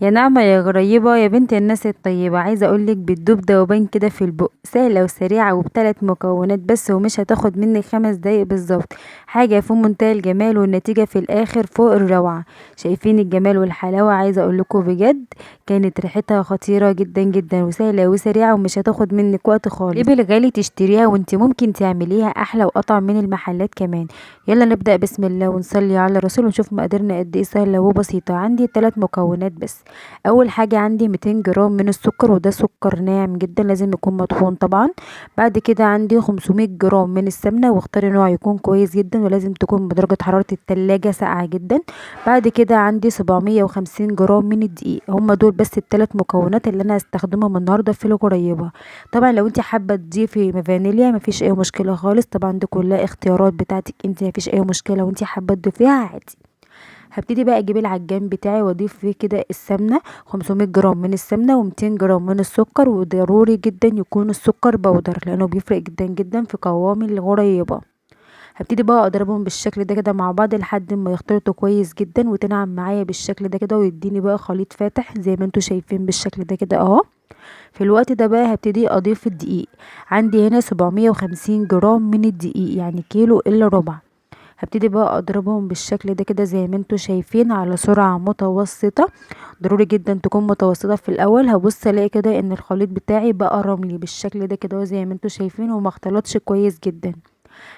يا نعمة يا غريبة يا بنت الناس الطيبة، عايزة اقولك بتدوب دوبان كده في البق، سهلة وسريعة وبثلاث مكونات بس، ومش هتاخد منك 5 دقايق بالظبط. حاجة في منتهى الجمال والنتيجة في الاخر فوق الروعة. شايفين الجمال والحلاوة؟ عايزة اقولكم بجد كانت ريحتها خطيرة جدا جدا، وسهلة وسريعة ومش هتاخد منك وقت خالص. ليه بالغالي تشتريها وانت ممكن تعمليها احلى وقطع من المحلات كمان. يلا نبدأ بسم الله ونصلي على الرسول ونشوف مقاديرنا قد ايه سهلة وبسيطة. عندي 3 مكونات بس. اول حاجة عندي 200 جرام من السكر، وده سكر ناعم جدا لازم يكون مطحون طبعا. بعد كده عندي 500 جرام من السمنة، واختاري نوع يكون كويس جدا ولازم تكون بدرجة حرارة التلاجة ساقعة جدا. بعد كده عندي 750 جرام من الدقيق. هما دول بس الثلاث مكونات اللي انا هستخدمهم النهارده في الغريبة. طبعا لو انت حابة تضيفي فانيليا مفيش اي مشكلة خالص، طبعا دي كلها اختيارات بتاعتك انت، مفيش اي مشكلة وانت حابة تضيفيها عادي. هبتدي بقى اجيب العجان بتاعي واضيف فيه كده السمنة، 500 جرام من السمنة و200 جرام من السكر، وضروري جدا يكون السكر بودر لانه بيفرق جدا جدا في قوام الغريبة. هبتدي بقى اضربهم بالشكل ده كده مع بعض لحد ما يختلطوا كويس جدا وتنعم معايا بالشكل ده كده، ويديني بقى خليط فاتح زي ما انتوا شايفين بالشكل ده كده اهو. في الوقت ده بقى هبتدي اضيف الدقيق. عندي هنا 750 جرام من الدقيق، يعني كيلو الا ربع. هبتدي بقى اضربهم بالشكل ده كده زي ما انتوا شايفين على سرعة متوسطة، ضروري جدا تكون متوسطة في الاول. هبص الاقي كده ان الخليط بتاعي بقى رملي بالشكل ده كده زي ما انتوا شايفين وما اختلطش كويس جدا.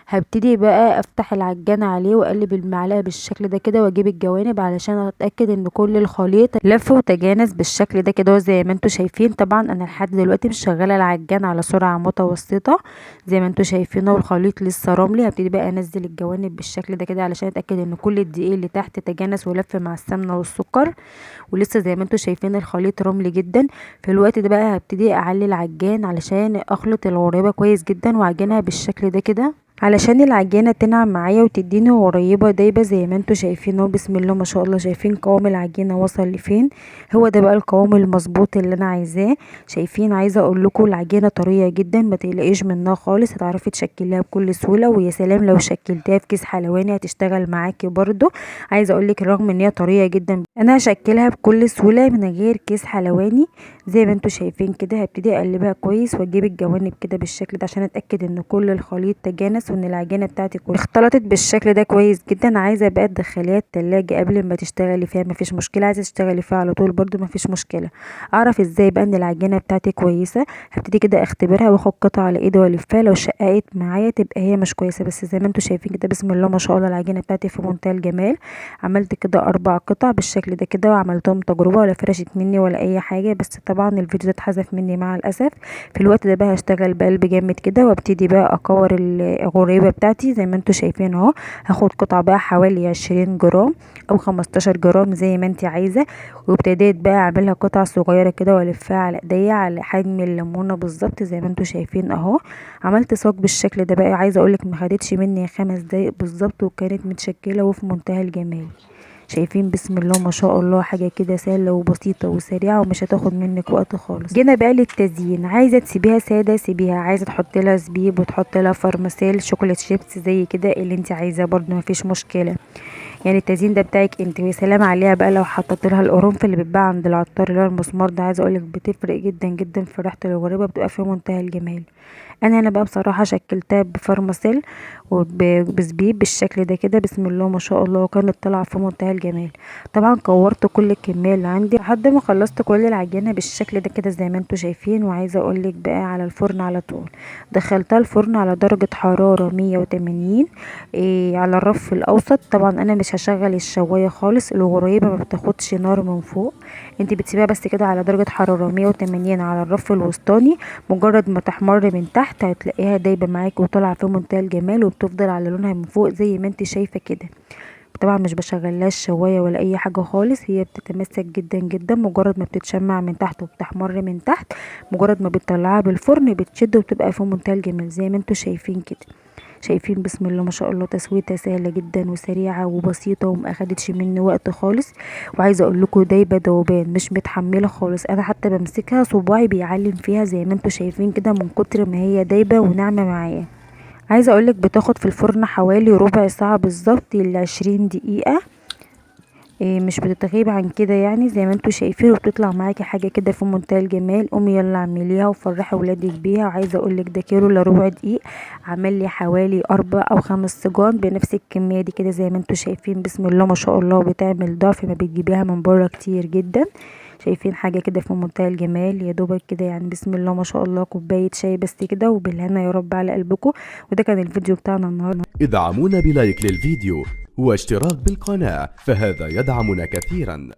هبتدي بقى افتح العجان عليه واقلب المعلقة بالشكل ده كده واجيب الجوانب علشان اتاكد ان كل الخليط لف وتجانس بالشكل ده كده زي ما انتوا شايفين. طبعا انا لحد دلوقتي مش شغالة العجان على سرعة متوسطه زي ما انتوا شايفين والخليط لسه رملي. هبتدي بقى انزل الجوانب بالشكل ده كده علشان اتاكد ان كل الدقيق اللي تحت تجانس ولف مع السمنة والسكر، ولسه زي ما انتوا شايفين الخليط رملي جدا. في الوقت ده بقى هبتدي اعلي العجان علشان اخلط الغريبة كويس جدا واعجنها بالشكل ده كده علشان العجينة تنعم معايا وتديني غريبة دايبه زي ما انتوا شايفين اهو. بسم الله ما شاء الله، شايفين قوام العجينة وصل لفين؟ هو ده بقى القوام المظبوط اللي انا عايزاه. شايفين؟ عايزه اقول لكم العجينة طرية جدا، ما تقلقيش منها خالص، هتعرفي تشكليها بكل سهولة، ويا سلام لو شكلتيها في كيس حلواني هتشتغل معاكي برده. عايزه اقول لك رغم ان هي طرية جدا انا هشكلها بكل سهولة من غير كيس حلواني زي ما انتوا شايفين كده. هبتدي اقلبها كويس واجيب الجوانب كده بالشكل ده عشان اتاكد ان كل الخليط تجانس وان العجينة بتاعتي كلها اختلطت بالشكل ده كويس جدا. عايزه بقى تدخليها التلاجة قبل ما تشتغلي فيها مفيش مشكلة، عايزه تشتغلي فيها على طول برده مفيش مشكلة. اعرف ازاي بقى ان العجينة بتاعتي كويسة؟ هبتدي كده اختبرها واخد قطعه على ايدي والفها، لو شققت معايا تبقى هي مش كويسة، بس زي ما انتوا شايفين كده بسم الله ما شاء الله العجينة بتاعتي في منتهى الجمال. عملت كده 4 قطع بالشكل ده كده وعملتهم تجربه ولا فرشت مني ولا اي حاجة، بس طبعا الفيديو ده اتحذف مني مع الاسف. في الوقت ده بقى هشتغل بقلب جامد كده وابتدي بقى اكور الغريبة بتاعتي زي ما انتوا شايفين اهو. هاخد قطعه بقى حوالي 20 جرام او 15 جرام زي ما انت عايزه، وابتديت بقى اعملها قطع صغيرة كده والفها على ايديا على حجم الليمونه بالظبط زي ما انتوا شايفين اهو. عملت صاج بالشكل ده بقى، عايزه اقولك ما خدتش مني 5 دقايق بالظبط وكانت متشكله وفي منتهى الجمال. شايفين بسم الله ما شاء الله، حاجة كده سهلة وبسيطة وسريعة ومش هتاخد منك وقت خالص. جينا بقى للتزيين، عايزه تسيبيها ساده سيبيها، عايزه تحطي لها زبيب وتحطي لها فرماسيل chocolate chips زي كده اللي انت عايزاه برده مفيش مشكلة، يعني التزيين ده بتاعك انت. ويا سلام عليها بقى لو حطيت لها القرنفل اللي بيتباع عند العطار اللي هو المسمار ده، عايزه اقولك بتفرق جدا جدا في ريحه الغريبة، بتبقى في منتهى الجمال. انا هنا بقى بصراحة شكلتها بفرماسيل وبزبيب بالشكل ده كده بسم الله ما شاء الله، وكانت طالعه في منتهى الجمال. طبعا كورت كل الكمية اللي عندي لحد ما خلصت كل العجينة بالشكل ده كده زي ما انتوا شايفين. وعايزه اقولك بقى على الفرن على طول، دخلتها الفرن على درجه حرارة 180 على الرف الاوسط. طبعا انا مش هشغل الشوايه خالص، الغريبة ما بتاخدش نار من فوق، انت بتسيبها بس كده على درجه حرارة 180 على الرف الوسطاني. مجرد ما تحمر من تحت هتلاقيها دايبه معاكي وطالعه في منتهى الجمال، وبتفضل على لونها من فوق زي ما انت شايفه كده. طبعا مش بشغلها الشوايه ولا اي حاجة خالص، هي بتتماسك جدا جدا مجرد ما بتتشمع من تحت وبتحمر من تحت، مجرد ما بتطلعها بالفرن بتشد وبتبقى في منتهى الجمال زي ما انتوا شايفين كده. شايفين بسم الله ما شاء الله، تسويتها سهلة جدا وسريعة وبسيطة وما اخدتش مني وقت خالص. وعايزه اقول لكم دايبه دوبان مش متحملة خالص، انا حتى بمسكها صباعي بيعلم فيها زي ما انتوا شايفين كده من كتر ما هي دايبه وناعمه معايا. عايزه اقولك بتاخد في الفرن حوالي ربع ساعة بالظبط ل 20 دقيقة. مش بتتغيب عن كده يعني زي ما انتوا شايفين، وبتطلع معاكي حاجة كده في منتهى الجمال. قومي يلا اعمليها وفرحي ولادك بيها. وعايزه اقولك ده كيلو الا ربع دقيق عمل لي حوالي 4 او 5 صيجان بنفس الكمية دي كده زي ما انتوا شايفين، بسم الله ما شاء الله. بتعمل ضعف ما بتجيبيها من بره كتير جدا. شايفين حاجة كده في منتهى الجمال، يا دوبك كده يعني بسم الله ما شاء الله، كوباية شاي بس كده، وبالهنا يا رب على قلبكم. وده كان الفيديو بتاعنا النهارده. ادعمونا ب like للفيديو واشتراك بالقناة فهذا يدعمنا كثيرا.